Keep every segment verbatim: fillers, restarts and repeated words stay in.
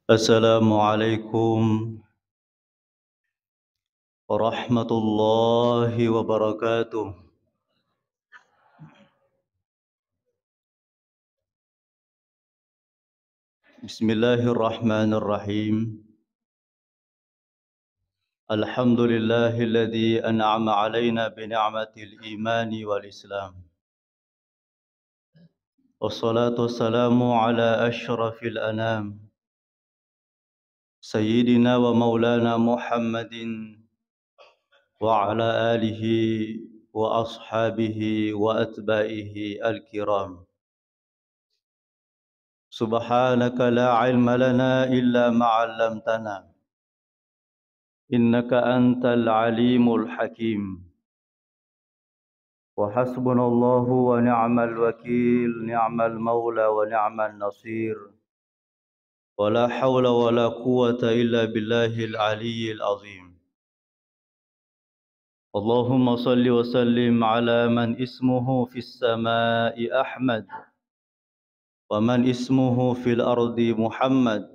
Assalamualaikum warahmatullahi wabarakatuh. Bismillahirrahmanirrahim. Alhamdulillahilladzi an'ama 'alaina bi ni'matil imani wal islam. Wassalatu wassalamu ala asyrafil anam, sayyidina wa maulana Muhammadin wa ala alihi wa ashabihi wa atba'ihi al-kiram. Subhanaka la ilma lana illa ma 'allamtana, innaka antal alimul hakim. Wa hasbunallahu wa ni'mal wakil, ni'mal maula wa ni'man nasir. Wa la haula wa la quwwata illa billahil aliyyil azim. Allahumma salli wa sallim ala man ismuhu fis sama'i Ahmad, wa man ismuhu fil ardi Muhammad,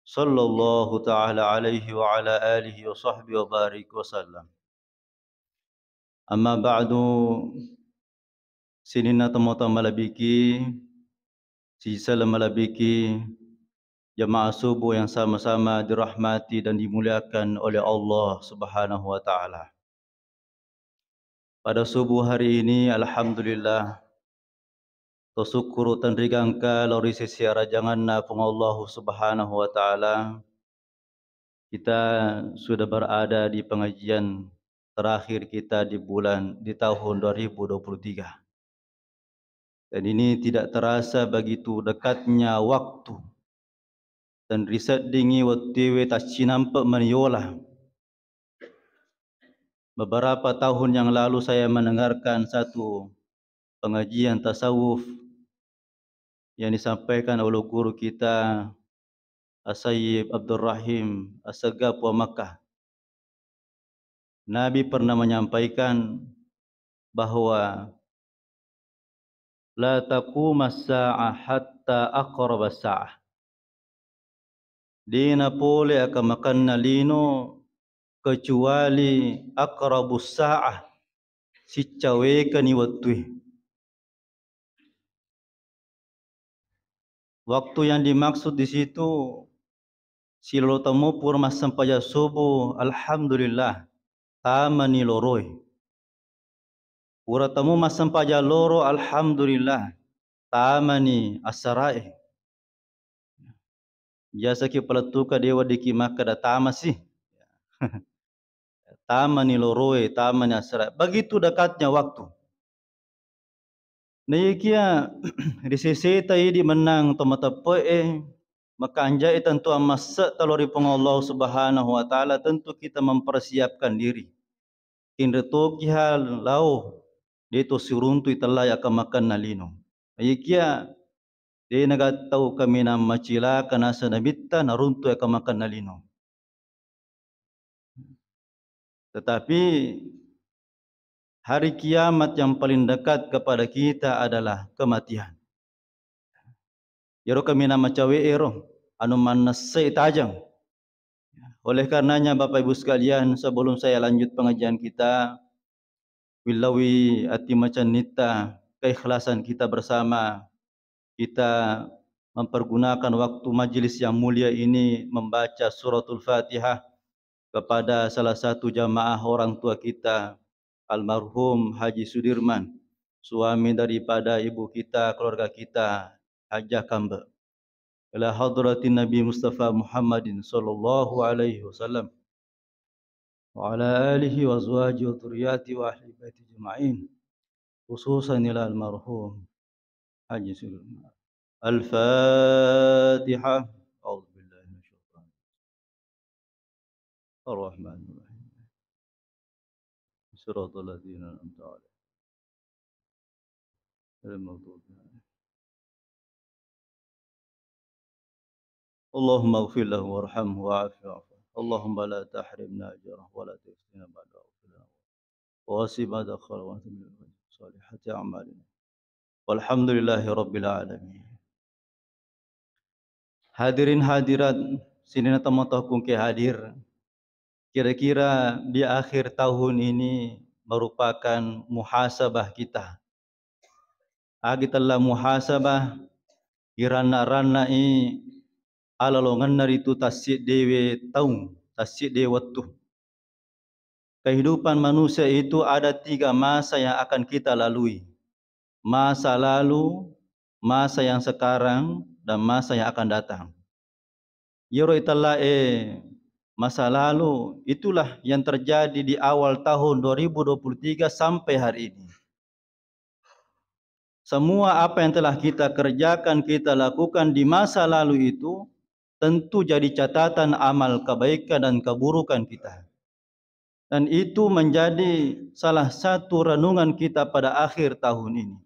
sallallahu ta'ala alaihi wa ala alihi wa sahbihi wa barik wa sallam. Amma ba'du, sininna tomatoa malebbiku, sisella malebbiku, jamaah subuh yang sama-sama dirahmati dan dimuliakan oleh Allah Subhanahu wa Ta'ala. Pada subuh hari ini, alhamdulillah, to sukkuru tenrigangka lao ri sese arajanganna Puang Allah Subhanahu wa Ta'ala, kita sudah berada di pengajian terakhir kita di bulan, di tahun dua ribu dua puluh tiga. Dan ini tidak terasa begitu dekatnya waktu. Dan riseddingi wettuewe taccinampe maniola. Beberapa tahun yang lalu saya mendengarkan satu pengajian tasawuf yang disampaikan oleh guru kita, As-Sayyid Abdurrahim As-Segaf wa Makkah. Nabi pernah menyampaikan bahwa la taqumas sa'ah hatta aqrabas sa'ah. Dena pole akamakanna lino kecuali aqrabus sa'ah, siccawekani wettue. Waktu yang dimaksud di situ, silolo tamo pura massempajang subuh, alhamdulillah, tamani loroe. Pura tamo massempajang loro, alhamdulillah, tamani assarae. Biasaki palettuka de weddikki makkeda tamasi. Tamani loroe, tamani assarae. Begitu dekatnya waktu. Naiyakia ri seseta idi mennang to mateppe'e, makanjae tentu ammasse talo ri Puang Allah Subhanahu wa Ta'ala, tentu kita mempersiapkan diri. Inre tokiha lao de to siruntui tellai akamakanna lino. Naiyakia de naga tau kaminang macilaka naseng nabitta naruntu akamakanna lino. Tetapi hari kiamat yang paling dekat kepada kita adalah kematian. Iyaro kaminang macawe ero, anu mannessai tajeng. Oleh karenanya, Bapak Ibu sekalian, sebelum saya lanjut pengajian kita, willawi ati macennitta, keikhlasan kita bersama, kita mempergunakan waktu majelis yang mulia ini membaca Suratul Fatihah kepada salah satu jamaah orang tua kita, almarhum Haji Sudirman, suami daripada ibu kita, keluarga kita, Hajah Kambe. Ila hadratin Nabi Mustafa Muhammadin sallallahu alaihi wasallam, wa ala alihi wa azwajihi wa dzurriyyatihi wa ahli baiti ajma'in, khususan ila almarhum Haji Sudirman. Al-Fatihah. A'udzu billahi minasyaitonir rajim. Ar-Rahmanir Rahim. Siratal ladzina an'amta 'alaihim. Ghairil maghdubi 'alaihim. Allahumma ighfir lahu warhamhu wa'afihi wa'fu 'anhu. Allahumma la tahrimna ajrahu wa la tuftina ba'dahu fadlan wa wasi' ma dakhara wa antum min salihati a'malina. Walhamdulillahi rabbil alamin. Hadirin hadirat, sininna tomatoakku engkae hadir. Kira-kira di akhir tahun ini merupakan muhasabah kita. Agi tella muhasabah, iranna-ranna'i alalongenna ritu tassiddewe taung, tassiddewe wettu. Kehidupan manusia itu ada tiga masa yang akan kita lalui. Masa lalu, masa yang sekarang, dan masa yang akan datang. Iyaro itella'e masa lalu, itulah yang terjadi di awal tahun dua ribu dua puluh tiga sampai hari ini. Semua apa yang telah kita kerjakan, kita lakukan di masa lalu itu tentu jadi catatan amal kebaikan dan keburukan kita. Dan itu menjadi salah satu renungan kita pada akhir tahun ini.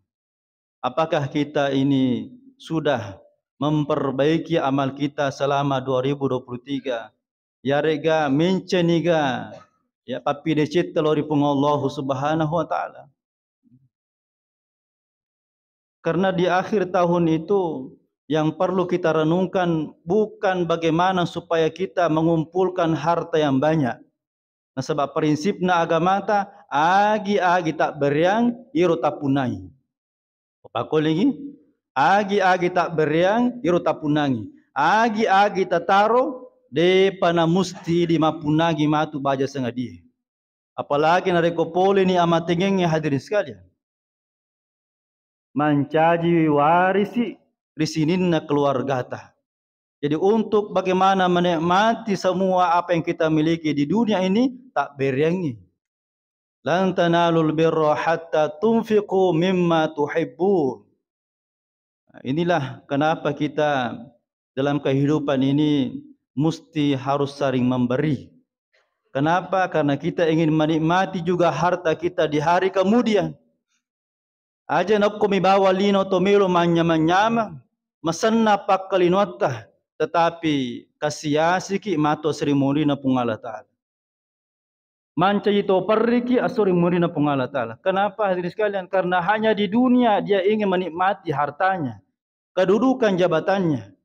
Apakah kita ini sudah memperbaiki amal kita selama dua ribu dua puluh tiga? Yarega menceniga ya pappidecetta lao ri Puang Allahu Subhanahu wa Ta'ala. Karena di akhir tahun itu yang perlu kita renungkan bukan bagaimana supaya kita mengumpulkan harta yang banyak. Nasaba prinsipna agamata, agi-agi tabbereang, iro tapunai. Pakkolingi, agi-agi tabbereang, iro tapunangi. Agi-agi tataro, depa na musti idi mappunangi matu baja sangadie. Apalagi narekko poleni amatengengnge, hadirin sekalian. Mancaji warisi ri sininna keluargata. Jadi, untuk bagaimana menikmati semua apa yang kita miliki di dunia ini, tabbereangngi. "Lan tanalul birra hatta tunfiqu mimma tuhibbun." Nah, inilah kenapa kita dalam kehidupan ini musti harus saling memberi. Kenapa? Karena kita ingin menikmati juga harta kita di hari kemudian. Aja nakko mibawa lino to melo manyamang-nyamang, masenna pakkalinoatta, tetapi kasiasiki mato seri monrina Puang Allah Ta'ala. Mancaji to perriki asori monrina Puang Allah Ta'ala. Kenapa, hadirin sekalian? Karena hanya di dunia dia ingin menikmati hartanya, kedudukan jabatannya,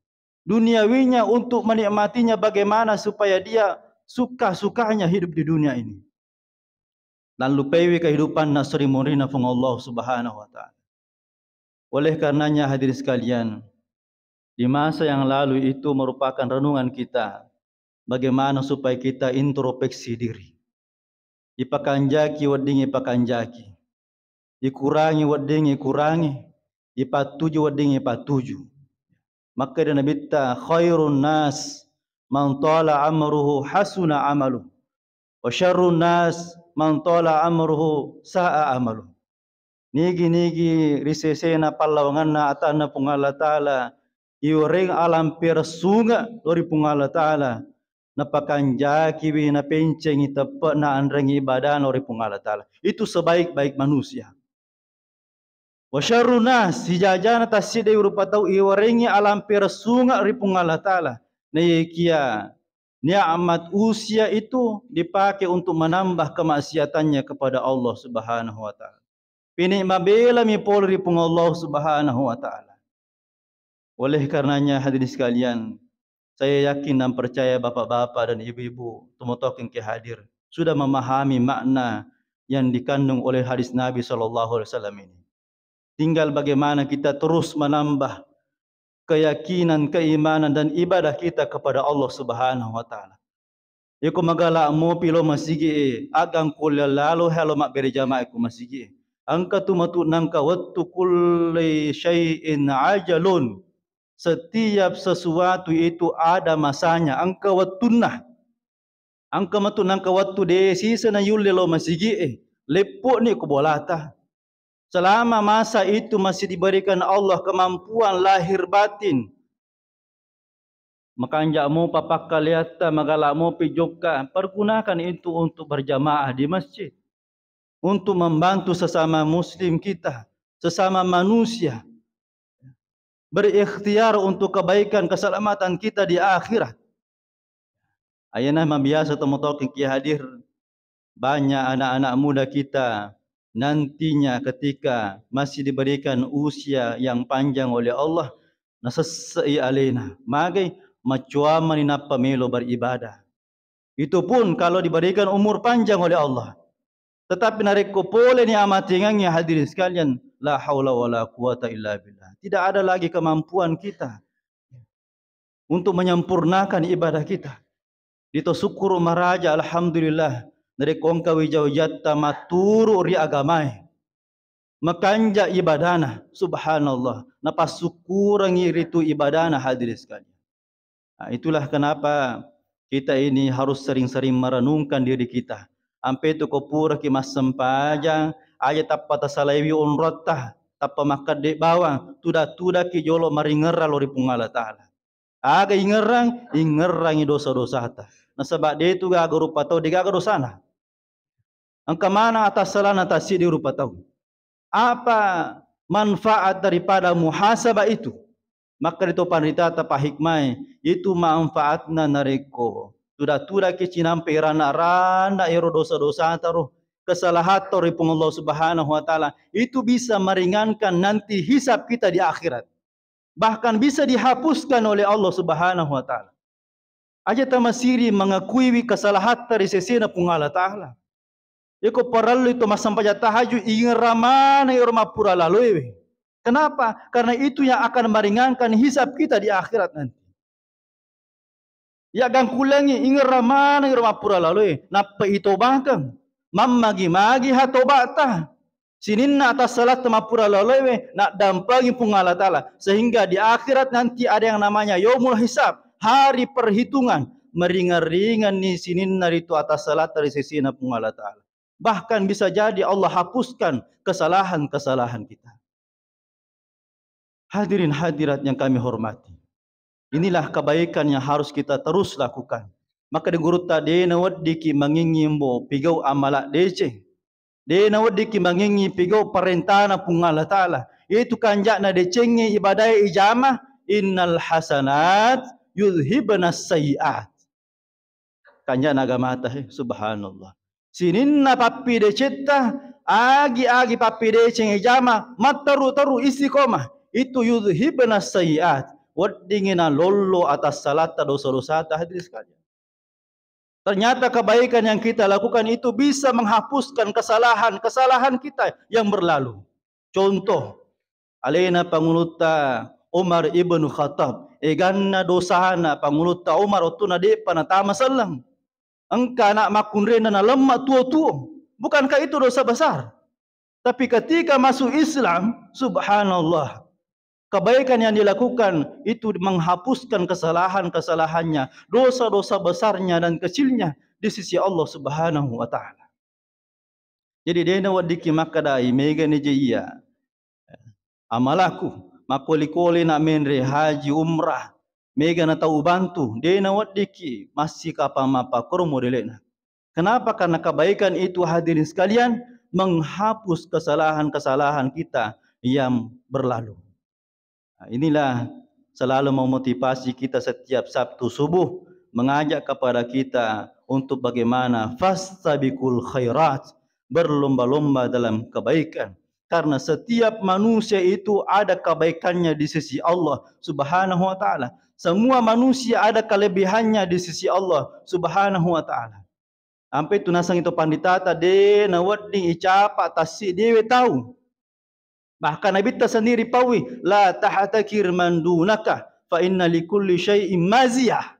duniawinya, untuk menikmatinya bagaimana supaya dia suka-sukanya hidup di dunia ini. Nallupaiwi kehidupanna seri monrina Puang Allah Subhanahu wa Ta'ala. Oleh karenanya, hadirin sekalian, di masa yang lalu itu merupakan renungan kita bagaimana supaya kita introspeksi diri. Ipakanjaki wedding ipakanjaki. Ikurangi wedding ikurangi. Ipattuju wedding ipattuju. Makkeda Nabitta, "Khairun nas man tala amruhu hasuna amalu. Wa syarrun nas man tala amruhu sa'a amalu." Nigi-nigi ri sesena pallawanganna atanna Puang Allah Ta'ala, iwereng alampereng sunge lao ri Puang Allah Ta'ala, napakanjakiwi, napencengi teppe'na anrengngi ibadana lao ri Puang Allah Ta'ala. Itu sebaik-baik manusia. Wa syarrun nas, sijajana tassiddewi rupa tau iwerengngi alampereng sunge ri Puang Allah Ta'ala. Naekiya nikmat usia itu dipakai untuk menambah kemaksiatannya kepada Allah Subhanahu wa Ta'ala. Pini mabelami pole ri Puang Allah Subhanahu wa Ta'ala. Oleh karenanya, hadirin sekalian, saya yakin dan percaya bapak-bapak dan ibu-ibu, tomatoakku engkae hadir, sudah memahami makna yang dikandung oleh hadis Nabi Shallallahu Alaihi Wasallam ini. Tinggal bagaimana kita terus menambah keyakinan, keimanan, dan ibadah kita kepada Allah Subhanahu wa Ta'ala. Iko magala mopi lo masigi e, aga engka ulle lalo halo mabbere jamaah ko masigi e. Engka tu matu nangka wettu, kulli syai'in ajalun. Setiap sesuatu itu ada masanya, engka wettunna. Engka matu nangka wettu de sisa na yulle lo masigi e, leppo ni ko bolata. Selama masa itu masih diberikan Allah kemampuan lahir batin, makanja mopa pakkaleatta, magala mopi jokka, pergunakan itu untuk berjamaah di masjid, untuk membantu sesama muslim kita, sesama manusia, berikhtiar untuk kebaikan keselamatan kita di akhirat. Ayana mabiasa tomatoakku engkae hadir, banyak anak-anak muda kita nantinya ketika masih diberikan usia yang panjang oleh Allah, nasessei alena. Magai? Macoamani nappa melo beribadah. Itu pun kalau diberikan umur panjang oleh Allah. Tetapi narekko poleni amatengengnge, hadirin sekalian, la haula wala quwata illa billah. Tidak ada lagi kemampuan kita untuk menyempurnakan ibadah kita. Dito sukkuru maraja, alhamdulillah, narekko engka wija-wijatta matturu ri agamae. Makanja ibadana, subhanallah, napassukkurangi ritu ibadana, hadirin sekalian. Nah, itulah kenapa kita ini harus sering-sering merenungkan diri kita. Ampe tu ko puraki massempajang, aja tappa tasalaiwi onrotta, tappa makkedde bawang, tuda-tudaki jolo maringerra lo ri Puang Allah Ta'ala. Aga ingerrang? Ingerrangi dosa-dosata. Nasaba de tu gaga rupa tau de gaga dosana. Engka maneng atassalana tassiddi rupa tau. Apa manfaat daripada muhasabah itu? Maka itu panritata pahikmai, itu manfaatna narekko tuda-tudaki cinampe rana-rana ero dosa-dosata ro, kesalahatta ri Puang Allah Subhanahu wa Ta'ala, itu bisa meringankan nanti hisab kita di akhirat. Bahkan bisa dihapuskan oleh Allah Subhanahu wa Ta'ala. Aja tamasiri mengakuiwi kesalahatta ri sesena Puang Allah Ta'ala. Iko parellu itu massempajang tahajud, ingerra maneng ero mappura laloewe. Kenapa? Karena itu yang akan meringankan hisab kita di akhirat nanti. Yaggangkulangi, ingerra maneng ero mappura laloe, nappa itobakeng. Mammagi-magi ha toba'ta. Sininna atassalatta mappura laloewe, naddampengi Puang Allah Ta'ala. Sehingga di akhirat nanti ada yang namanya yaumul hisab, hari perhitungan. Meringan-ringanni sininna ritu atassalatta ri sesena Puang Allah Ta'ala. Bahkan bisa jadi Allah hapuskan kesalahan-kesalahan kita. Hadirin hadirat yang kami hormati, inilah kebaikan yang harus kita terus lakukan. Maka di gurutta, de naweddiki mangingngi mbo pigau amala deceng. De naweddiki mangingngi pigau parentana Puang Allah Ta'ala. Itu kanja'na decengnge ibadae ijama, innal hasanat yudhibna sayyi'at. Kanja'na agamata, he, subhanallah. Sininna pappidecetta, agi-agi pappideceng ijama, matteru-teru istiqomah, itu yudhibna sayyi'at, weddingngi nalollo atassalatta dosa-dosata, hadirin sekalian. Ternyata kebaikan yang kita lakukan itu bisa menghapuskan kesalahan-kesalahan kita yang berlalu. Contoh, alena Pangulutta Umar ibnu Khattab, eganna dosana Pangulutta Umar wettunna de'pa natama selleng. Engka anak makkunrainna nalemma tuo-tuo. Bukankah itu dosa besar? Tapi ketika masuk Islam, subhanallah, kebaikan yang dilakukan itu menghapuskan kesalahan-kesalahannya, dosa-dosa besarnya dan kecilnya di sisi Allah Subhanahu wa Ta'ala. Jadi, de naweddikki makkedai, megani je iya amalaku, makkoli-koli na menre haji umrah, mega na tau ubantu, de naweddikki massikapang mappakkoro modele'na. Kenapa? Karena kebaikan itu, hadirin sekalian, menghapus kesalahan-kesalahan kita yang berlalu. Nah, inilah selalu memotivasi kita setiap Sabtu subuh, mengajak kepada kita untuk bagaimana fastabiqul khairat, berlomba-lomba dalam kebaikan. Karena setiap manusia itu ada kebaikannya di sisi Allah Subhanahu wa Ta'ala. Semua manusia ada kelebihannya di sisi Allah Subhanahu wa Ta'ala. Ampe tu naseng itu panditata, de nawedding icapa tassiddiwe tau. Bahkan Nabitta sendiri paui, "La tahtakir man dunaka, fa inna likulli syai'in maziyah."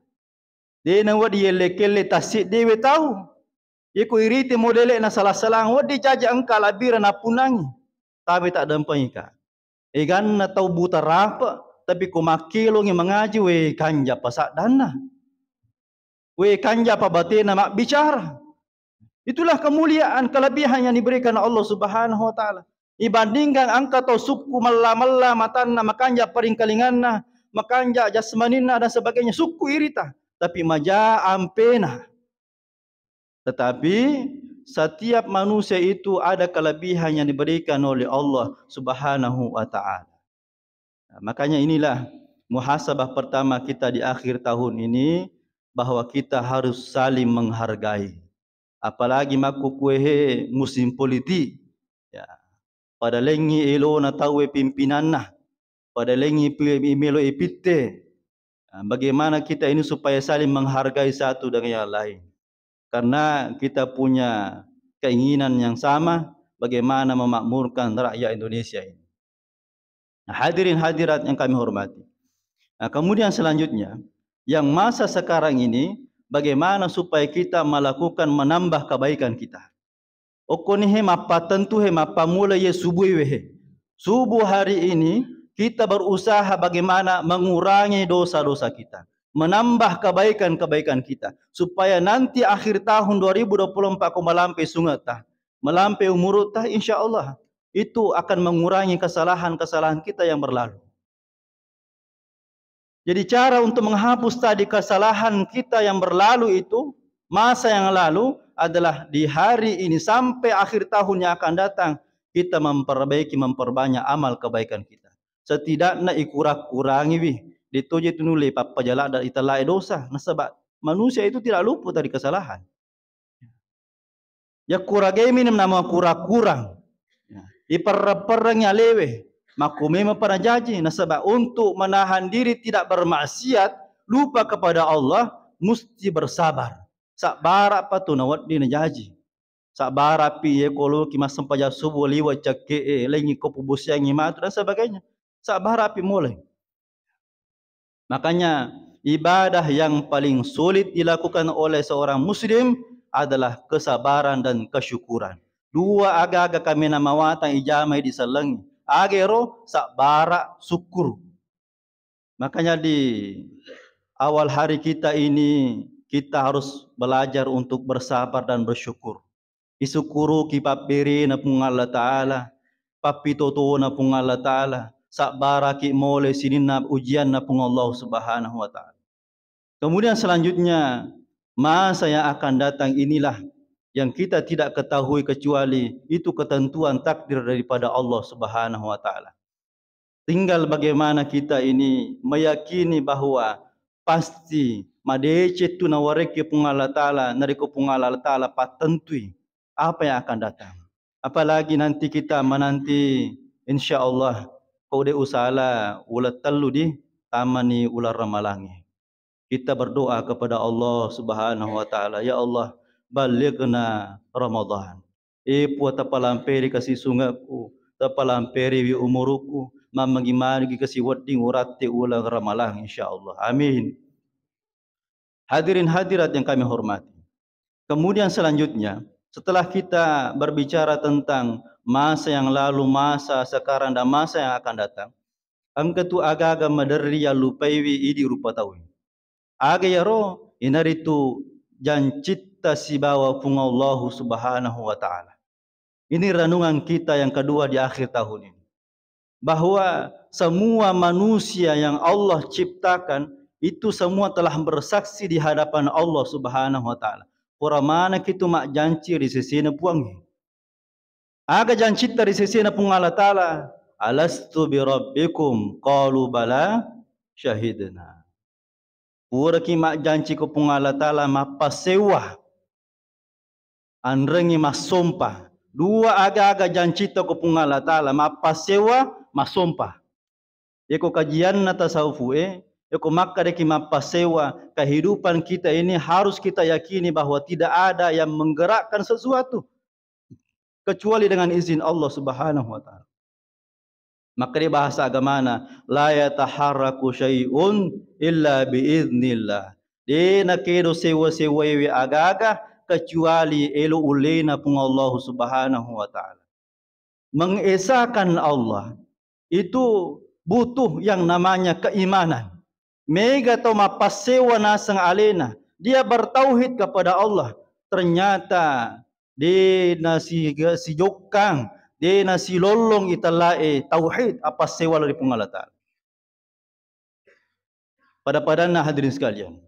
De nawedding yelle-kelle tassiddiwe tau. Iko iriti modele'na sala-salang, wedding jaji engka labbira napunangi. Tapi tak dampengika. Eganna tau buta rape, tapi ko makkelongi mangaji, we kanja pasaddanna. We kanja pabatena mabbicara. Itulah kemuliaan, kelebihan yang diberikan Allah Subhanahu wa Ta'ala. Ibandingkan engka tau sukku mella-mella matanna, makanja paringkalinganna, makanja jasmaninna dan sebagainya, sukku irita, tapi maja ampena. Tetapi setiap manusia itu ada kelebihan yang diberikan oleh Allah Subhanahu wa Ta'ala. Nah, makanya inilah muhasabah pertama kita di akhir tahun ini, bahwa kita harus saling menghargai. Apalagi makkukuehe musim politik. Ya. Pada lengngi elona tauwe pimpinanna. pada lengi pi-, melo ipitte. Nah, bagaimana kita ini supaya saling menghargai satu dengan yang lain? Karena kita punya keinginan yang sama, bagaimana memakmurkan rakyat Indonesia ini. Nah, hadirin hadirat yang kami hormati. Nah, kemudian selanjutnya, yang masa sekarang ini, bagaimana supaya kita melakukan, menambah kebaikan kita. Okkoni he mappatentu he, mappammula ye subuh we he. Subuh hari ini kita berusaha bagaimana mengurangi dosa-dosa kita, menambah kebaikan-kebaikan kita, supaya nanti akhir tahun dua ribu dua puluh empat ko malampe sungetta, malampe umurutta, insya Allah itu akan mengurangi kesalahan-kesalahan kita yang berlalu. Jadi, cara untuk menghapus tadi kesalahan kita yang berlalu itu, masa yang lalu, adalah di hari ini sampai akhir tahun yang akan datang, kita memperbaiki, memperbanyak amal kebaikan kita. Setidaknya ikura-kurangiwi, de' to je tu nulle pappajala dan itellae dosa. Nasaba manusia itu tidak luput dari kesalahan. Yakkuragemi nama kura-kurang. Ya. Iperreng-perrengi alewe. Makkumemeng pa najaji. Nasaba untuk menahan diri tidak bermaksiat, lupa kepada Allah, mesti bersabar. Sabbara pa tu nawedding najaji. Sabbara pi ye ko loki massempajang subuh liwa cekke'e, lengi ko pubbusiangi matu dan sebagainya. Sabbara pi mulai. Makanya, ibadah yang paling sulit dilakukan oleh seorang muslim adalah kesabaran dan kesyukuran. Dua aga-aga kaminang mawatang ijamai disellengi. Aga ero? Sabbara, syukur. Makanya di awal hari kita ini, kita harus belajar untuk bersabar dan bersyukur. Isukkuruki papperena Puang Allah Ta'ala, pappitotona Puang Allah Ta'ala, sabbaraki mole sininna ujianna Puang Allah Subhanahu wa Ta'ala. Kemudian selanjutnya, masa yang akan datang inilah yang kita tidak ketahui kecuali itu ketentuan takdir daripada Allah Subhanahu wa Ta'ala. Tinggal bagaimana kita ini meyakini bahwa pasti madeceng tu nawarekki Puang Allah Ta'ala, narekko Puang Allah Ta'ala pattentui apa yang akan datang. Apalagi nanti kita menanti, insya Allah, ko de' usala uleng tellu di tamani uleng Ramalangnge. Kita berdoa kepada Allah Subhanahu wa Ta'ala, "Ya Allah, ballighna Ramadan." Eh, Puang, tapalamperi kasi sungekku, tapalamperiwi umurukku, mamagi-magi kasi wedding uratte uleng Ramalang, insya Allah. Amin. Hadirin hadirat yang kami hormati. Kemudian selanjutnya, setelah kita berbicara tentang masa yang lalu, masa sekarang, dan masa yang akan datang, engka tu aga-aga maderri yallupaiwi idi rupa tauwe. Aga iyaro? Inaritu jancitta sibawa Puang Allahu Subhanahu wa Ta'ala. Ini renungan kita yang kedua di akhir tahun ini. Bahwa semua manusia yang Allah ciptakan itu semua telah bersaksi di hadapan Allah Subhanahu wa Ta'ala. Pura maneng itu majjanci ri sesena Puangnge. Aga jancitta ri sesena Puang Allah Ta'ala? "Alastu birabbikum?" Qalu, "Bala, syahidna." Puraki majjanci ko Puang Allah Ta'ala mappassewa, anrengngi massompa. Dua aga-aga jancitta ko Puang Allah Ta'ala, mappassewa, massompa. Yeko kajianna tasawufu e, yeko makkadaki mappassewa, kehidupan kita ini harus kita yakini bahwa tidak ada yang menggerakkan sesuatu kecuali dengan izin Allah Subhanahu wa Ta'ala. Makkeda bahasa agamana, "La yataharraku syai'un illa bi idznillah." De nakedo sewa-sewaiwi aga-aga kecuali elo ullena Puang Allah Subhanahu wa Ta'ala. Mengesahkan Allah itu butuh yang namanya keimanan. Mega tau mappassewa naseng alena, dia bertauhid kepada Allah, ternyata de nasi-, sijokkang, de nasilollong itellae tauhid, appassewa lao ri Puang Allah Ta'ala. Pada-padanna hadirin sekalian,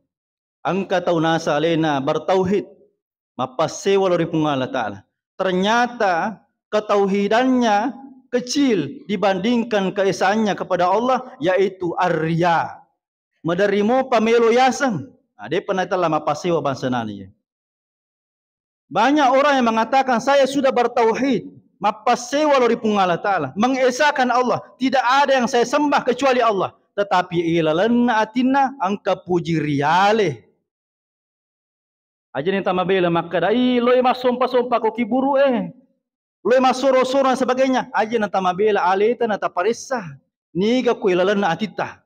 engka tau naseng alena bertauhid, mappassewa lao ri Puang Allah Ta'ala. Ternyata ketauhidannya kecil dibandingkan keesaannya kepada Allah, yaitu ar-riya. Maderri mopa melo yaseng. Nah, depa natella mappassewa bangsa nani. Banyak orang yang mengatakan, "Saya sudah bertauhid." Mappassewa lao ri Puang Allah Ta'ala, mengesahkan Allah, tidak ada yang saya sembah kecuali Allah. Tetapi ilalenna atinna engka puji riale. Aja ni tamabela makkeda, "Ih, loi massompa-sompa ko kiburu eh. Loi massoro-soro dan sebagainya." Aja na tamabela aleta na taparessa. Niga ko ilalenna atitta.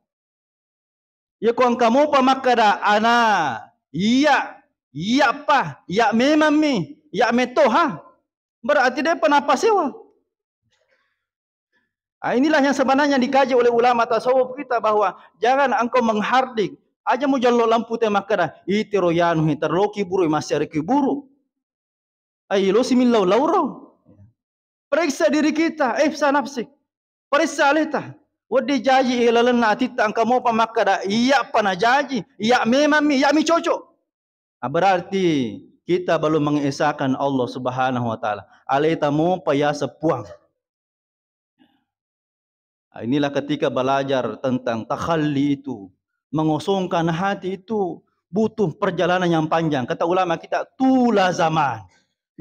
Iya ko engka mopa makkeda, "Ana, iya, iya pa, iya memang mi, iya metoha." Berarti depa napasewa. Ah, inilah yang sebenarnya dikaji oleh ulama tasawuf kita, bahwa jangan engkau menghardik. Aja mujallo lampu te makkeda, "Itiro yanu he, terloki buru, masih ada kiburu." Ai lo simillau lauro. Periksa diri kita, eh, sa nafsi. Periksa aleta. Weddi jaji ilalenna atitta engka mopa makkeda, "Iya pa najaji, iya memang mi, iya mi cocok." Ah, berarti kita belum mengesahkan Allah Subhanahu wa Ta'ala. Aleta mopa yaseng Puang. Ah, inilah ketika belajar tentang takhalli itu, mengosongkan hati itu butuh perjalanan yang panjang. Kata ulama kita, tula zaman.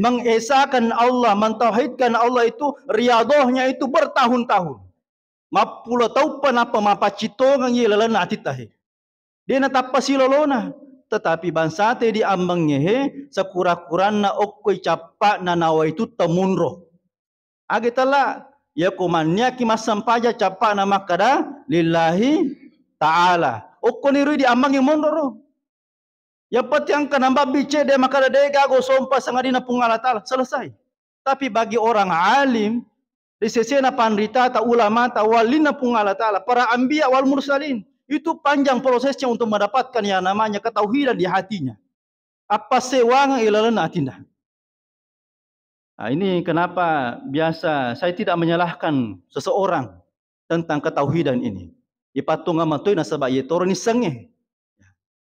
Mengesahkan Allah, mentauhidkan Allah itu, riadohnya itu bertahun-tahun. Mappulo tauppa nappa mapaccittongengngi lalenna atitta he. De natappa silolona, tetapi bangsate di ammengnge he, sakura-kuranna okkoi cappa'na nawaitutta munro. Age tella, yako manniaki massampaja cappa'na makkada lillahi ta'ala. Okkoni rui di ammengnge monro ro. Yang penting engka nambabbi cedde makkada de gago sompa sangadina Puang Allah Ta'ala. Selesai. Tapi bagi orang alim, di sesena panritata, ulamata, walinna Puang Allah Ta'ala, para anbiya wal mursalin, itu panjang prosesnya untuk mendapatkan yang namanya ketauhidan di hatinya. Appasewangeng ilalenna atinna. Nah, ini kenapa biasa saya tidak menyalahkan seseorang tentang ketauhidan ini. Ipattunga matoi nasaba yetoro nissengnge.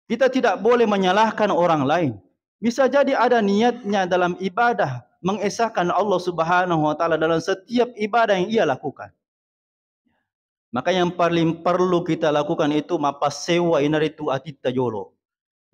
Kita tidak boleh menyalahkan orang lain. Bisa jadi ada niatnya dalam ibadah, mengesahkan Allah Subhanahu wa Ta'ala dalam setiap ibadah yang ia lakukan. Maka yang paling perlu kita lakukan itu mapassewa inaritu atitta jolo.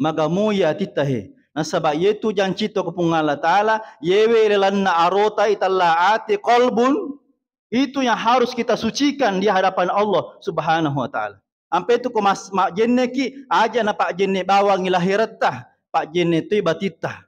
Magamui atitta he. Nasaba yetu jancito ko Puang Allah Ta'ala, yewe lalenna arota itella ati qalbun, itu yang harus kita sucikan di hadapan Allah Subhanahu wa Ta'ala. Ampe tu ko mas-, majjenneki, aja na pajjenne bawangi lahiratta, pajjenne tu batitta.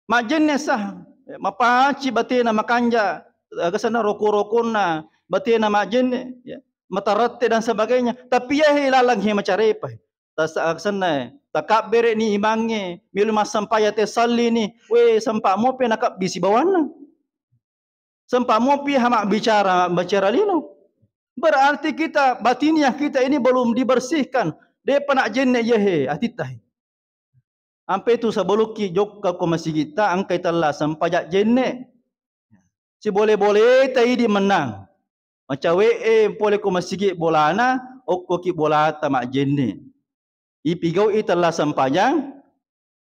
Majjenne sah, mapaci batena makanja, aga senna roko-rokonna batena majjenne, ya. Matarette dan sebagainya. Tapi ya he lalang he macarepa. Tas-, aga senna, takabbere ni imangnge, milu massampaya te salli ni, we, sempa mope nakabbi sibawanna. Sempa mopi ha mabbicara, mabbicara lino. Berarti kita, batiniah kita ini belum dibersihkan. Depa najjenne iya he, atitta he. Ampe tu sebelumki jokka ko masigitta, engkai tella sempajang jenne. Sibole-boleta idi mennang. Macawe e pole ko masigi bolana, okkoki bolata majjenne. Ipigau'i tella sempajang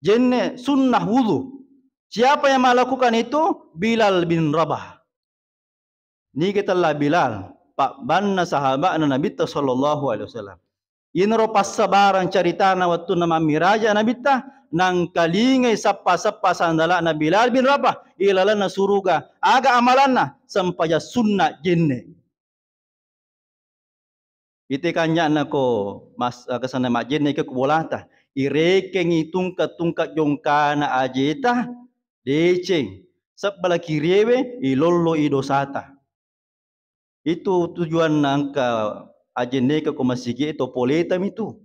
jenne sunnah wudu. Siapa yang melakukan itu? Bilal bin Rabah. Niga tella Bilal, pabbanna sahaba'na Nabitta sallallahu alaihi wasallam. Inaro passabarang caritana wettunna mammiraja Nabitta, nangkalingai sappa-sappa sandala'na Bilal bin Rabah ilalenna suruga. Aga amalanna? Sempajang sunna jenne. Ite kanja'na ko mas-, aga senna majjenne ke ko bolata. Irekengi tungka-tungka jongkana ajeta, deceng. Sebbalaki riewe, ilollo i dosata. Itu tujuanna engka ajjenneka ko masigi e to poleta mitu.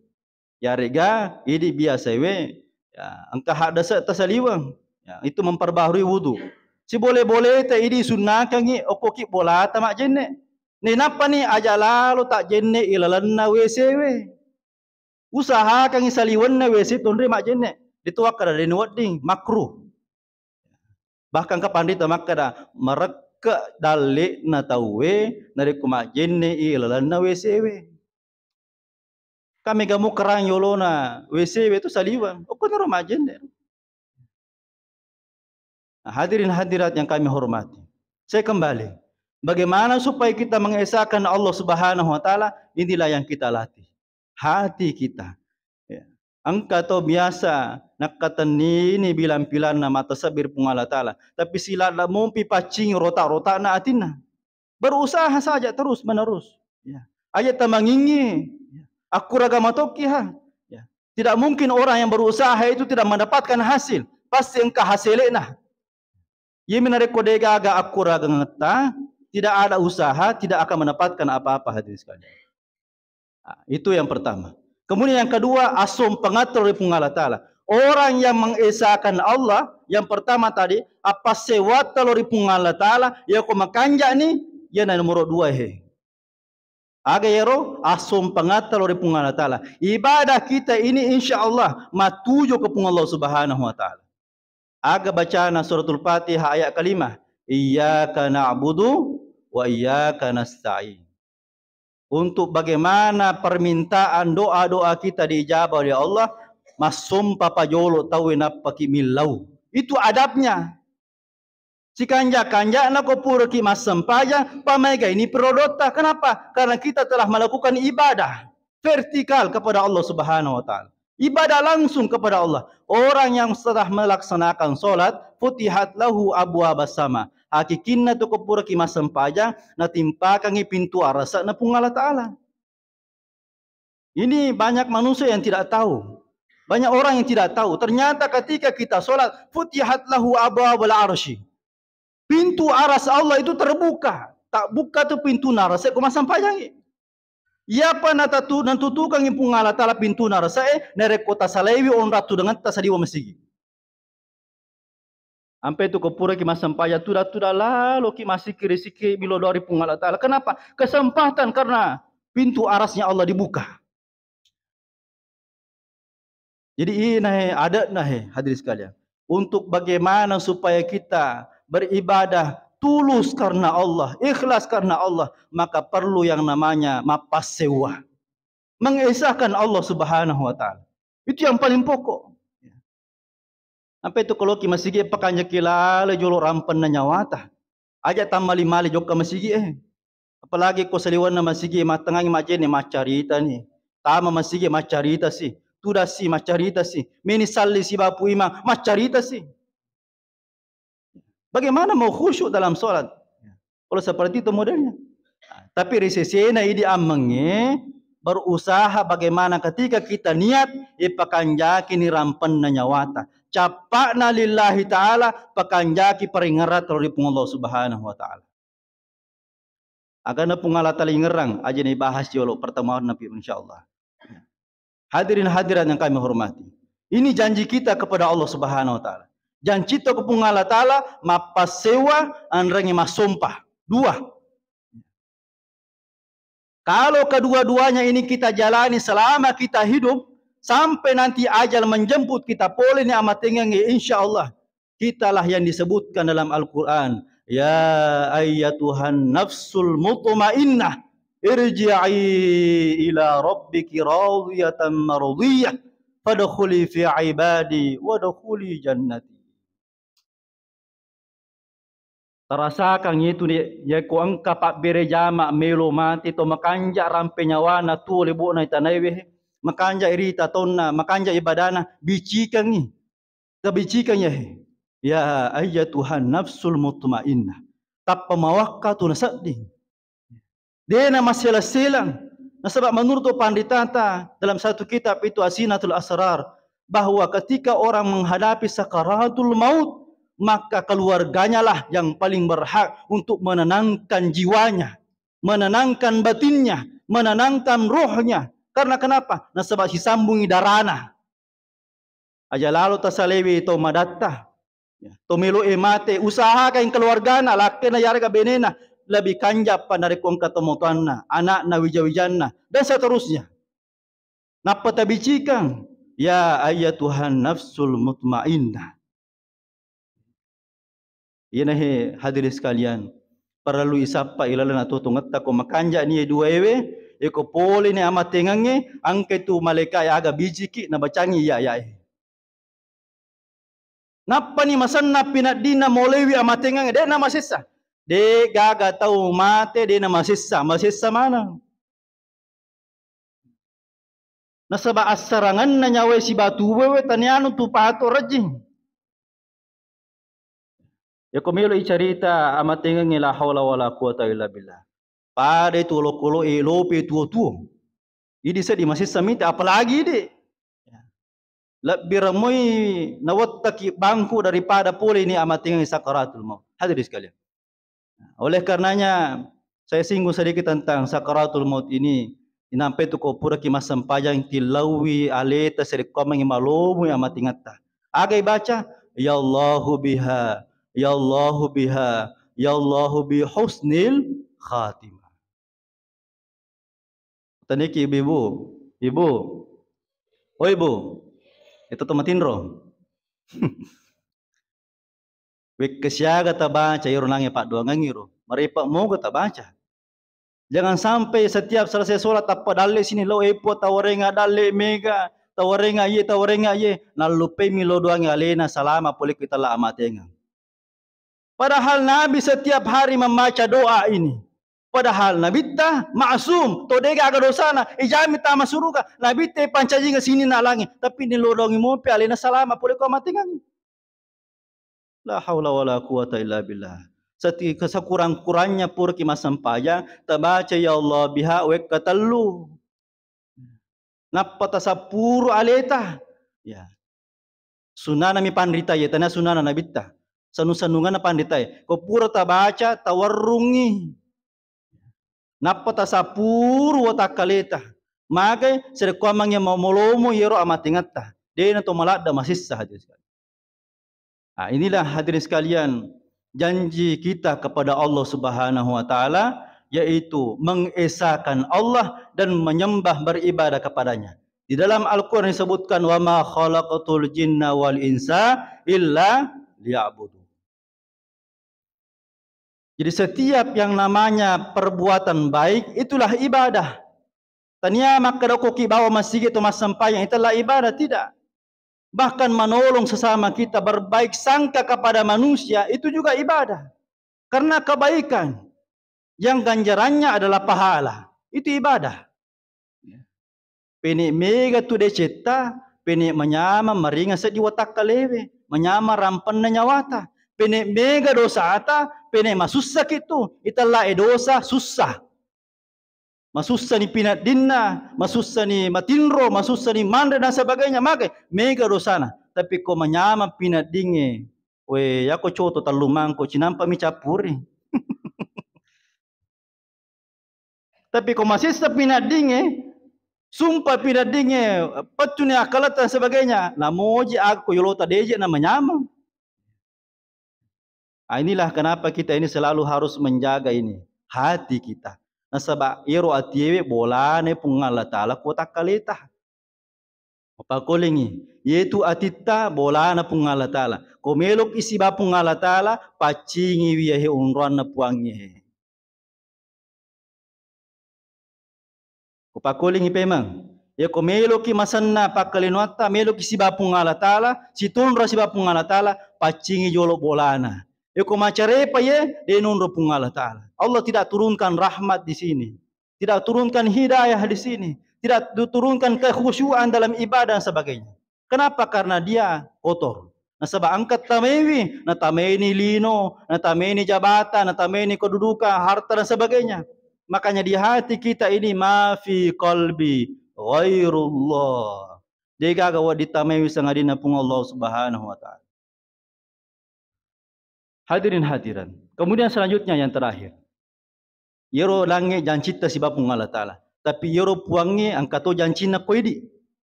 Yarega idi biasa we, ya, engka haddasa tasaliweng. Ya, itu memperbaharui wudu. Sibole-boleta idi sunnakangi okkoki bolata majjenne. Nainappani aja lalo tajjenne ilalenna W C we. Usahakangi saliwenna W C tonri majjenne. Detu wakkada deni wedding, makruh. Bahkan engka panrita makkada, marekke dalle'na tauwe narekko majjenne i ilalenna W C we. Kami gamu kerang yolona W C we tu saliweng. Okkoniro majjenne. Nah, hadirin hadirat yang kami hormati. Saya kembali. Bagaimana supaya kita mengesahkan Allah Subhanahu wa Ta'ala? Inilah yang kita latih. Hati kita. Ya. Engka tau biasa nakkatennini bilang-pilanna matasebbing ri Puang Allah Ta'ala, tapi siladda mompi paccingi rotak-rotakna atinna. Berusaha saja terus menerus. Ya. Aja tamangingi. Ya. Akkuraga matokki ha. Ya. Tidak mungkin orang yang berusaha itu tidak mendapatkan hasil. Pasti engka hasilena. Iyami narekko degaga akkuragangetta, tidak ada usaha, tidak akan mendapatkan apa-apa, hadirin sekalian. Nah, itu yang pertama. Kemudian yang kedua, asompangatta lao ri Puang Allah Ta'ala. Orang yang mengesahkan Allah, yang pertama tadi, appassewatta lao ri Puang Allah Ta'ala, yako makanja'ni, iyana nomoro dua he. Aga iyaro? Asompangatta lao ri Puang Allah Ta'ala. Ibadah kita ini insya Allah matuju ke Puang Allah Subhanahu wa Ta'ala. Aga bacana Suratul Fatihah ayat kelima, "Iyyaka na'budu wa iyyaka nasta'in." Untuk bagaimana permintaan doa-doa kita diijabah oleh Allah, massompa pajolo tauwe nappaki millau. Itu adabnya. Sikanja-kanja'na ko puraki massempajang, pamaegaini perodotta. Kenapa? Karena kita telah melakukan ibadah vertikal kepada Allah Subhanahu wa Ta'ala. Ibadah langsung kepada Allah. Orang yang setelah melaksanakan sholat, futihat lahu abwabas sama. Hakikinna tu ko puraki massempajang, natimpakangi pintu arasa'na Puang Allah Ta'ala. Ini banyak manusia yang tidak tahu. Banyak orang yang tidak tahu. Ternyata ketika kita sholat, futihat lahu abwabul arsy. Pintu aras Allah itu terbuka. Tak buka tu pintu narasa ko massempajang. Iyapa natatu-, natutukangi Puang Allah Ta'ala pintu narasa e, narekko tasalaiwi onrang tudangetta sadiwa masigi. Ampe tu ko puraki massempajang, tuda-tuda laloki massikkiri-sikkiri, milo doa ri Puang Allah Ta'ala. Kenapa? Kesempatan, karena pintu arasnya Allah dibuka. Jadi ina he, adetna he, hadirin sekalian. Untuk bagaimana supaya kita beribadah tulus karena Allah, ikhlas karena Allah, maka perlu yang namanya mappassewa. Mengesahkan Allah Subhanahu wa Ta'ala. Itu yang paling pokok. Ampe tu koloki masigi, pakanjaki lale jolo rampenna nyawata. Aja tammali-mali jokka masigi e. Apalagi ko saliwenna masigi, mattengngangi majjenne, maccaritani. Tama masigi, maccaritasi. Tudasi, maccaritasi. Meni salli sibawa Pu Imang, maccaritasi. Bagaimana mau khusyuk dalam sholat? Kalau seperti itu modelnya. Tapi ri sesena idi ammengnge, berusaha bagaimana ketika kita niat, ipakanjaki ni rampenna nyawata. Cappa'na lillahi ta'ala, pakanjaki paringerrang lao ri Puang Allah Subhanahu wa Ta'ala. Agana Puang Allah Ta'ala ingerrang, aja ni bahas jolo pertemuan napi, insyaallah. Hadirin hadirat yang kami hormati, ini janji kita kepada Allah Subhanahu wa Ta'ala. Janji kita ke Puang Allah Ta'ala, mappassewa, anrengi massompa. Dua. Kalau kedua-duanya ini kita jalani selama kita hidup, sampai nanti ajal menjemput kita pole ni amatengnge, insya Allah, kitalah yang disebutkan dalam Al-Quran, "Ya ayyatuhan nafsul mutmainnah, irji'i ila rabbiki radiyatan mardiyah, fadkhuli fi ibadi, wadkhuli jannati." Tarasakang itu, de, yako engka pabbere jama melo mate to makanja rampe nyawana tuo lebo'na itanaiwe, makanja irita tonna, makanja ibadana, bicikangi. Tabicikangi, ya ayyatuhan nafsul mutmainnah. Tappa mawakka tu nasedding. De namaselang-selang. Nasaba menurut panritata dalam satu kitab itu Asinatul Asrar, bahwa ketika orang menghadapi sakaratul maut, maka keluarganyalah yang paling berhak untuk menenangkan jiwanya, menenangkan batinnya, menenangkan rohnya. Karena kenapa? Nasaba sisambungi darana. Aja lalo tasalewi to madatta, ya, to melo'e mate, usahakan keluargana, lakkena yarega benena, lebih kanjappa narekko engka tomatoanna, anakna, wija-wijanna, dan seterusnya. Nappa tabicikang, ya ayyatuhan nafsul mutmainnah. Iyanahe hadirin sekalian, parellu isappa ilalenna totongetta ko makanja ni duaewe, eko pole ni amatengangnge, angke tu malaika e aga bijiki nabacangi iya ayae. Nappani masenna pinaddinna molewi amatengangnge, de namasessa. De gaga tau mate de namasessa, masessa maneng. Nasaba assarangenna nyawae sibatu wewe tanianu tu pato rejjing. Yako melo icarita amatengengnge la haula wala quwata illa billah. Pada itu olokolo elope tuo-tuo. Idi seddi masessa mita, apalagi idi. Lebbi ramoi nawettaki bangku daripada pole ini amatengengnge sakaratul maut. Hadirin sekalian. Oleh karenanya, saya singgung sedikit tentang sakaratul maut ini. Inampe tu ko puraki massempajang, tillaui aleta, serekkoamengngi malomoi amatingatta. Aga ibaca? Ya Allahu biha, ya Allahu biha, ya Allahu bi husnil khatimah. Taniki ibu-ibu. Ibu. Oh, ibu. Itu to matinro. Wekka siaga tabaca iro nange paddoangengngi ro. Marepa moga tabaca. Jangan sampai setiap selesai sholat tappa dalle sini lo epo tawarenga dalle mega, tawarenga iye, tawarenga iye. Nallupai mi lo doangi alena salama pole kita la amatengeng. Padahal Nabi setiap hari membaca doa ini. Padahal Nabitta ma'sum, to degaga dosana, ijami tama suruga, Nabitta pancajinga sininna langi, tapi ni lo doangi mopi alena salama pole ko amatengengngi. La haula wala quwata illa billah. Seti-, kesekurang-kurangnya puraki massempajang, tabaca ya Allah biha wekka tellu. Nappa tasappuru aleta. Ya. Sunana mi panrita ye, tania sunana nabitta. Sanu-sanunganna panrita ye. Ko pura tabaca, tawarrungi. Nappa tasappuru watakkaleta. Magai serekkoamangnge mamolomo yero amatengatta. Dena to maladda masessa hati sekali. Nah, inilah hadirin sekalian, janji kita kepada Allah Subhanahu wa Ta'ala, yaitu mengesahkan Allah dan menyembah beribadah kepadanya. Di dalam Al-Quran disebutkan, "Wa ma khalaqtul jinna wal insa illa liya'budun." Jadi setiap yang namanya perbuatan baik itulah ibadah. Tania makkeda okkoki bawa masigi atau massempajang, itulah ibadah, tidak. Bahkan menolong sesama kita, berbaik sangka kepada manusia, itu juga ibadah. Karena kebaikan yang ganjarannya adalah pahala, itu ibadah. Pene mega tu decetta, pene manyameng maringa seddi watakkalewe, manyameng rampenna nyawata. Pene mega dosata, pene masussaki tu, itella e dosa sussa. Masussani pinaddinna, masussani matinro, masussani manre dan sebagainya, maka mega dosana. Tapi ko manyameng pinaddinge, we, yako coto tellu mangko, cinampa mi cappuri. Tapi ko masessa pinaddinge, sumpa pinaddinge, peccuni akkalata dan sebagainya, namoji ako yolota deje na manyameng. Ah, inilah kenapa kita ini selalu harus menjaga ini, hati kita. Nasaba iyaro atiewe bolana Puang Allah Ta'ala ko takkaleta. Mapakkolingi, yetu atitta bolana Puang Allah Ta'ala. Ko meloki siba Puang Allah Ta'ala, paccingiwi yahe onroanna Puangnge. Ko pakkolingi pemeng. Yako meloki masenna pakkalinoatta, meloki siba Puang Allah Ta'ala, sitonra siba Puang Allah Ta'ala, paccingi jolo bolana. Yako macarepa ye, de nonro Puang Allah Ta'ala. Allah tidak turunkan rahmat di sini. Tidak turunkan hidayah di sini. Tidak diturunkan kekhusyuan dalam ibadah dan sebagainya. Kenapa? Karena dia kotor. Nasaba engka tamaiwi, natamaini lino, natamaini jabatan, natamaini kedudukan, harta dan sebagainya. Makanya di hati kita ini ma fi qalbi ghairullah. Degaga wedding tamaiwi sangadinna Puang Allah Subhanahu wa Ta'ala. Hadirin hadirat. Kemudian selanjutnya yang terakhir. Yero langnge jancitta siba Puang Allah Ta'ala. Tapi yero Puangnge engka to jancinna ko idi.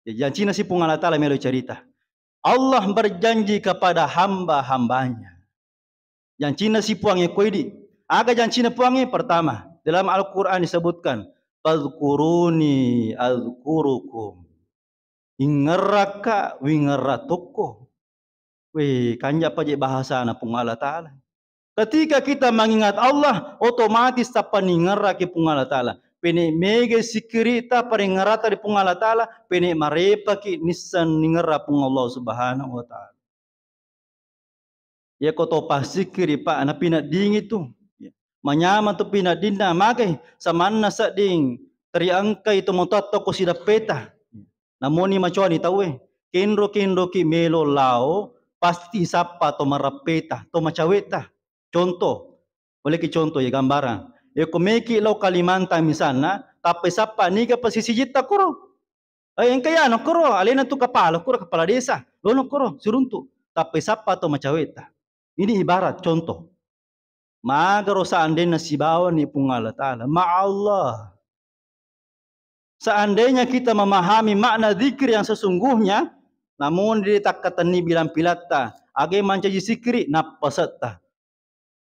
Ya, jancinna si Puang Allah Ta'ala melo cerita. Allah berjanji kepada hamba-hambanya. Jancinna si Puangnge ko idi. Aga jancinna Puangnge? Pertama, dalam Al-Quran disebutkan, "Fadhkuruni azkurukum." Ingerrakka, wingerra tokko. Weh, kanja paje bahasana Puang Allah Ta'ala. Ketika kita mengingat Allah, otomatis tappa ningerraki Puang Allah Ta'ala. Pene mega sikirita paringerrata di Puang Allah Ta'ala, pene marepaki nissan ningerra Puang Allah Subhanahu wa Ta'ala. Yako to passikiri, Pak, na pinaddingi tu. Manyameng tu pinaddinna, magai samanna sedding Riengkai tomatoatta ko sideppeta. Namoni macoani tauwe. Kenro-kenroki melo lao, pasti sappa to mareppeta, to macaweta. Contoh, bolehki contoh ya gambaran. Eko meki lao Kalimantan misalna, tappa sappa niga pesisijitta koro. Eh, engka ya no koro, alena tu kepala koro, kepala desa. Lono koro, siruntu. Tappa sappa to macaweta. Ini ibarat contoh. Magaro seandainya sibawani Puang Allah Ta'ala. Ma'allah. Seandainya kita memahami makna zikir yang sesungguhnya, namun di takkatenni bilang pilatta, age mancaji sikiri, nappasetta.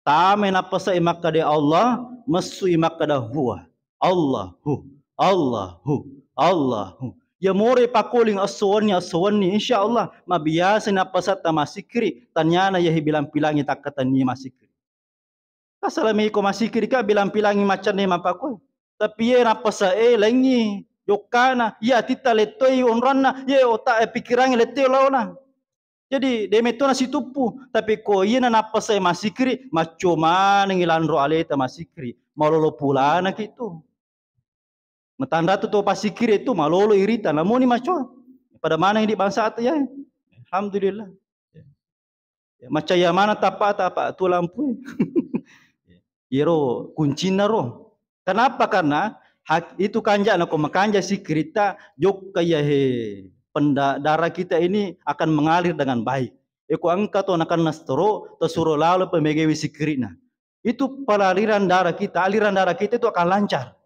Tame nappasai makkada Allah, messui makkada huwa. Allahu, Allahu, Allahu. Ya more pakoling esso wenni, esso wenni, insya Allah, mabiasa nappasetta masikiri, tanyana yahi bilang pilangi takkatenni masikiri. Asala miko masikiri ka bilang pilangi maccanne mapakoi. Tapi ye nappasa e laingi jokkana, iya atitta lettoi onranna, ye otak e pikirangi lettoi laona. Jadi de metto nasituppu, tapi ko iya na nappasa e masikiri, macco manengi lanro aleta masikiri, malolo pulana ki tu. Matanra tu to pasikiri tu malolo irita, namoni macoa. Pada maneng di bangsa tu ya. Alhamdulillah. Ya, macaya mana tapa-tapa tu lampu. Iyaro kuncinna ro. Kenapa? Karena hak-, itu kanjana ko makanja sikirita jokka ya he penda-, darah kita ini akan mengalir dengan baik. Eko engka to nakenna stroke, to suro lalo pemegewi sikirina. Itu pengaliran darah kita, aliran darah kita itu akan lancar.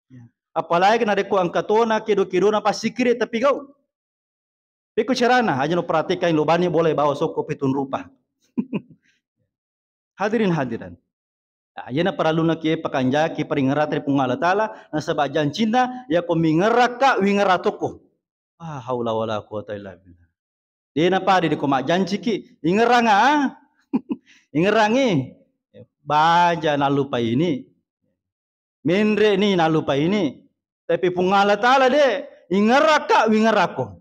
Ya. Apalagi narekko engka tona kedo-kedona passikiri tapi gau. Pekko carana, aja no perhatikan lo bani boleh bawa sokko pitung rupa. Hadirin hadirat. Nah, iyana paralluna ki pakanjaki paringerrata ri Puang Allah Ta'ala, nasaba jancinna, yako mingerrakka, wingerra toko. Ah, haula wala quwata illa billah. Dena pade diko majjanciki, ingerranga, ah? Ingerrangi, baja nallupai ini. Menre ni nallupai ini. Tapi Puang Allah Ta'ala de, ingerrakka, wingerrako.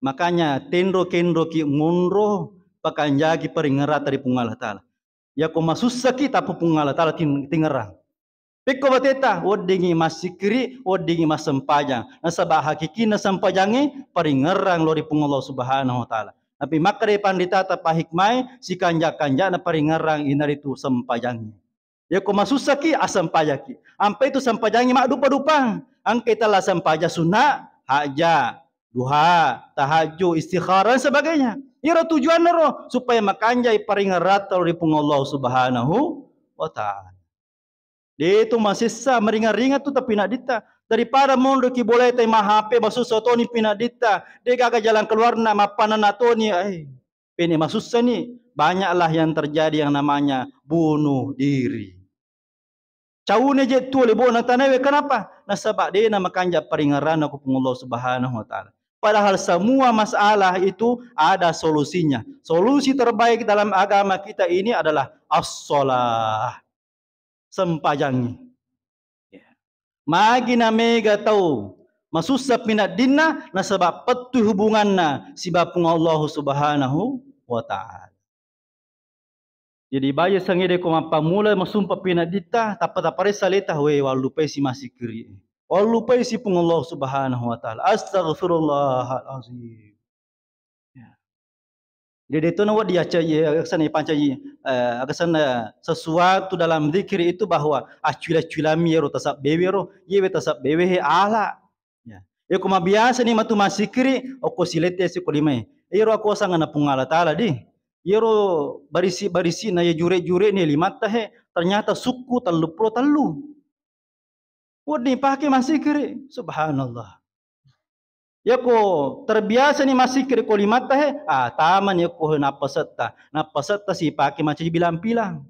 Makanya tenro-kenroki monro pakanjaki paringerrata ri Puang Allah Ta'ala. Yako masussaki tappa Puang Allah Ta'ala tin-, tingerrang. Pekko bateta, weddingi massikiri, weddingi massempajang. Nasaba hakikinna sempajangnge paringerrang lo ri Puang Allah Subhanahu wa Ta'ala. Tapi makkeda pandita tappa hikmai, sikanja-kanjana paringerrang inaritu sempajangnge. Yako masussaki, assempajaki. Ampai tu sempajangnge maddupa-dupang. Engkai tella sempajang sunna, haja, duha, tahajud, istikharah, dan sebagainya. Iyaro tujuanna ro, supaya makanjai paringerrata ri Puang Allah Subhanahu wa Ta'ala. De tu masessa, meringa-ringa tu tapi nak ditta. Daripada monro ki boleh tai mahape, masussa toni pinadditta. De gaga jalan keluarna, mappanana toni, eh. Pene masussani, banyaklah yang terjadi yang namanya bunuh diri. Caune je tuo lebona tanawe, kenapa? Nasaba dena makanja paringerrana ko Puang Allah Subhanahu wa Ta'ala. Padahal semua masalah itu ada solusinya. Solusi terbaik dalam agama kita ini adalah as-shalah. Sempajangngi. Ya. Magi na mega tau masussa pinaddinna nasaba pettu hubunganna siba Puang Allah Subhanahu wa Ta'ala. Jadi baja sangede ko mappamula masumpa pinadditta, tappa taparessa leta, we, wallupai si masikiri. Wallupai si Puang Allah Subhanahu wa Ta'ala. Astaghfirullahalazim. Ya. Jadi itu nawa diaca, ya, aksan pancaji, eh, aksan, eh, sesuatu dalam zikir itu bahwa acuila-cuilami yero tasabbewe ro, yewe tasabbewe he ala. Ya. Yako mabiasa ni matu masikiri, oko silete si ko limae. Yero aku sangana Puang Allah Ta'ala di. Yero barisi-barisi na ya jure-jure ni limatta he, ternyata sukku tellu puluh tellu. Wedding pake masikiri, subhanallah. Yako terbiasa ni masikiri ko limatta he, ah, taman yako he nappasetta. Nappasetta si pake macaji bilang-pilang.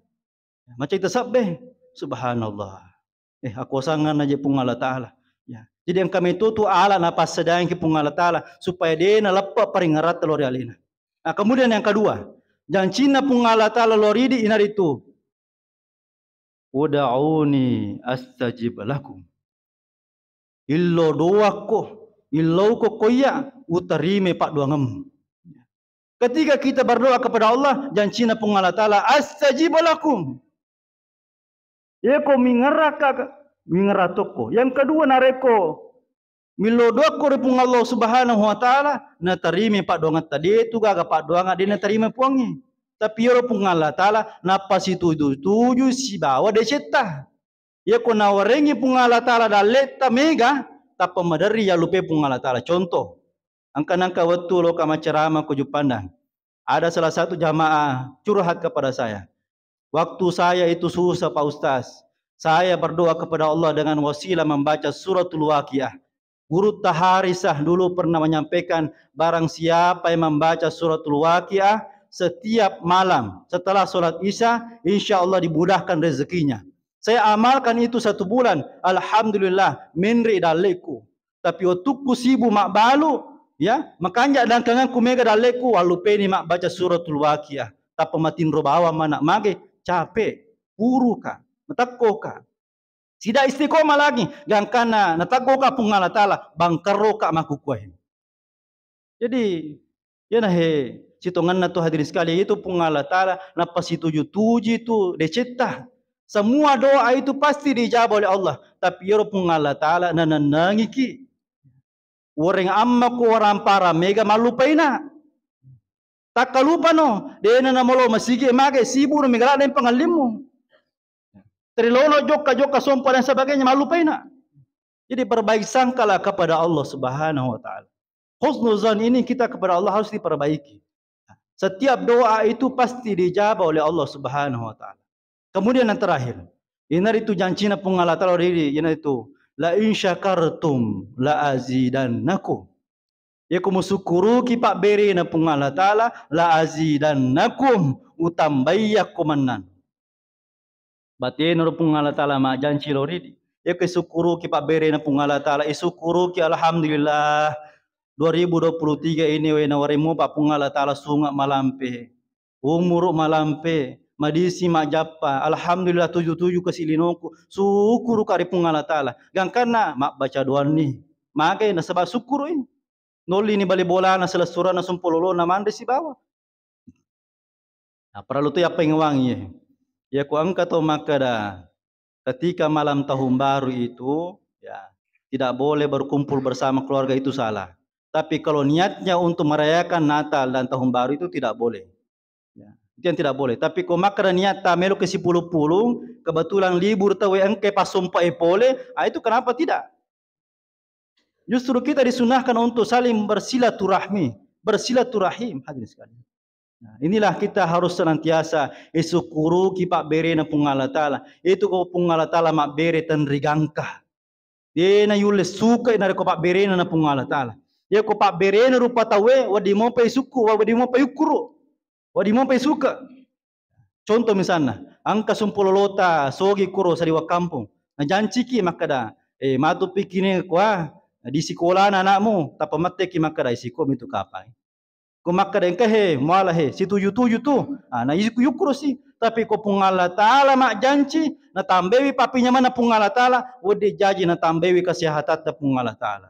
Macaji tasabbe, subhanallah. Eh, aku sangan aja Puang Allah Ta'ala. Ya. Jadi engka metu tu ala napassadangki Puang Allah Ta'ala supaya de naleppe paringerrata lori alena. Nah, kemudian yang kedua, jancinna Puang Allah Ta'ala loridi inaritu, "Ud'uni astajib lakum." Illo doakko, illauko ko iya, utarime paddoangemmu. Ketika kita berdoa kepada Allah, jancinna Puang Allah Ta'ala, "Astajib lakum." Yako mingerraka, Muingara tokko. Yang kedua, narekko millau doakko ri Puang Allah Subhanahu wa Ta'ala, natarima paddoangetta. De tu gaga paddoangeng de natarima Puangnge. Tapi iyaro Puang Allah Ta'ala nappasituju-tuju sibawa decetta. Iyako nawarengngi Puang Allah Ta'ala dalletta mega, tappa maderri yallupai Puang Allah Ta'ala. Contoh, engka nengka wettu loka maccarama ko Juppandang. Ada salah satu jamaah curhat kepada saya. "Waktu saya itu susah, Pak Ustaz. Saya berdoa kepada Allah dengan wasilah membaca suratul Waqiah. Gurutta Harisah dulu pernah menyampaikan, barang siapa yang membaca suratul Waqiah setiap malam setelah sholat Isya, insya Allah dimudahkan rezekinya. Saya amalkan itu satu bulan. Alhamdulillah, menre dalleku. Tapi wettukku sibuk mabbalu, ya, makanja dangkangengku mega dalleku, wallupaini mabbaca suratul Waqiah. Tappa matinro bawang mana mage, capek, puruka, matekkoka. Sida istiqomah lagi, gangkanna nateggoka Puang Allah Ta'ala, bangkaroka makkukuae." Jadi, iyana he, sitongenna tu hadirin sekalian, itu Puang Allah Ta'ala nappasituju-tuju tu decetta. Semua doa itu pasti diijabah oleh Allah. Tapi iyaro Puang Allah Ta'ala nanennengiki. Uwareng ammako waramparang mega mallupaina. Takkalupano, de'na namolo masigi mage, sibuk no mega ladde pangallimmu. Trilono jokka-jokka sompa dan sebagainya, mallupaina. Jadi perbaiki sangkalah kepada Allah Subhanahu wa Ta'ala. Husnuzan ini kita kepada Allah harus diperbaiki. Setiap doa itu pasti diijabah oleh Allah Subhanahu wa Ta'ala. Kemudian yang terakhir, inaritu jancina Puang Allah Ta'ala ridi, inaritu, "La in syakartum la azidannakum." Iyako musukkuruki pabberena Puang Allah Ta'ala, la azidannakum, utambaiyakko mennang. Batena ro Puang Allah Ta'ala majjanci lao ridi. Iyako isukkuruki pabberena Puang Allah Ta'ala, isukkuruki, alhamdulillah, dua ribu dua puluh tiga ini we nawarimmu pa Puang Allah Ta'ala sunga malampe. Umuru malampe, madisi majappa. Alhamdulillah, tuju-tuju kasi linongku. Sukkuruka ri Puang Allah Ta'ala. Gangkanna mabbaca doanni. Mage nasaba sukkurui. Nollini bali bolana, selessurana, sumpololona, manre sibawa. Nah, perlu tu yappaingewangi. Iyako engka to makkeda, ketika malam tahun baru itu, ya, tidak boleh berkumpul bersama keluarga, itu salah. Tapi kalau niatnya untuk merayakan Natal dan tahun baru, itu tidak boleh. Ya, itu yang tidak boleh. Tapi ko makkeda niatta meloki sipulung-pulung, kebetulan libur tauwe engka passompae pole, ah, itu kenapa tidak? Justru kita disunahkan untuk saling bersilaturahmi, bersilaturahim, hadirin sekalian. Nah, inilah kita harus senantiasa isukkuruki pabberena Puang Allah Ta'ala. Itu ko Puang Allah Ta'ala mabbere tenrigangka. De'na yulle suka narekko pabberena na Puang Allah Ta'ala. Iyako pabberena rupa tauwe, wedding mopa isukku, wedding mopa yukkuru, wedding mopa isuka. Contoh misalna, engka sumpololota sogi kuro saliweng kampung. Najanciki makkeda, "Eh, matu pikini kua di sikolana anakmu," tappa metteki makkeda, "Isiko mitu kapang." Ko makkeda engka he, muala he, situju-tuju tu. Ah, na yukkuru si. Tapi ko Puang Allah Ta'ala majjanci, natambaiwi pappinyamanna Puang Allah Ta'ala, wedding jaji natambaiwi kesehatatta Puang Allah Ta'ala.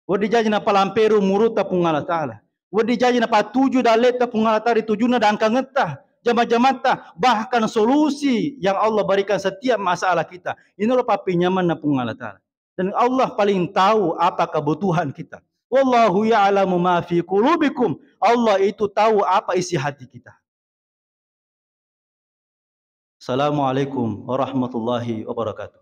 Wedding jaji napalamperu umurutta Puang Allah Ta'ala. Wedding jaji napattuju dalletta Puang Allah Ta'ala, ri tujunna dangkangetta, jama-jamatta, bahkan solusi yang Allah berikan setiap masalah kita. Ini lo pappinyamanna Puang Allah Ta'ala. Dan Allah paling tahu apa kebutuhan kita. Wallahu ya'lamu ma fi qulubikum. Allah itu tahu apa isi hati kita. Assalamualaikum warahmatullahi wabarakatuh.